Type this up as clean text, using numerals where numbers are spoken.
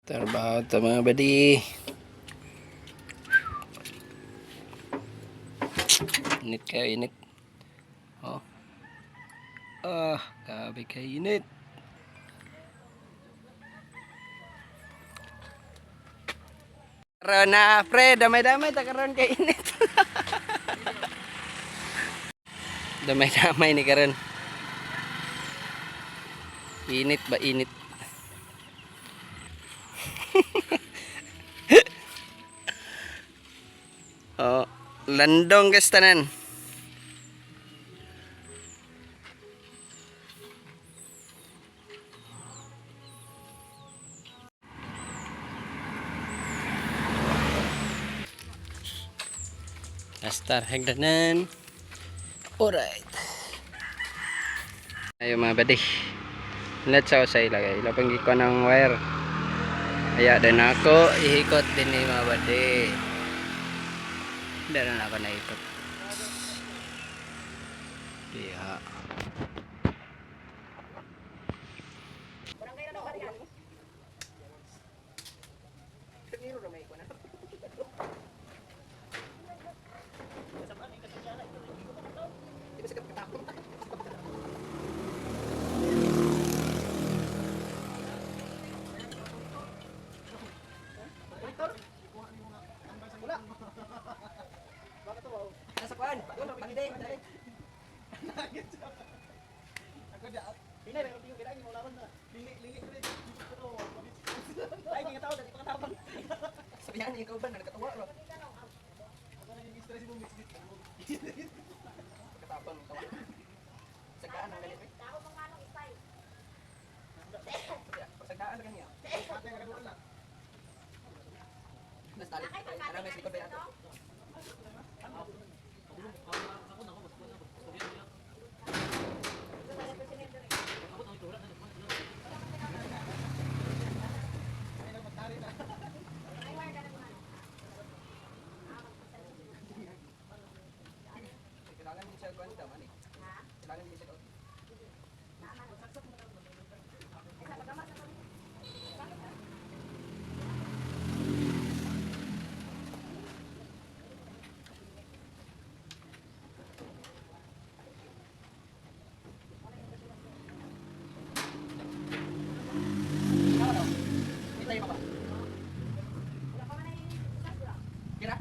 Trabaho ta, mga buddy. Init kayo, init. Oh. Ah, grabe kayo init. Karon na, pre, damay-damay ta karon kay init. Damay-damay ni karon. Init ba init? Oh, landong guys tanan. Astar hagdanan. Alright. Ayo, mga buddy. Let's sa sa ilagay. Ilapang ko ng wire. Kaya din ako ihikot din ni, mga buddy. Dara na ako naikot. Diha. Nasa kuan. Pagde. Sabihan ikaw ba nagkatuwa ro? Katapang tawa. Sagdaan ang galit. Sagdaan na kanya. Nas tali. Ara may likod ba yato? Kailangan din siya kuan tama ni. Kailangan din siya kuan. Kira?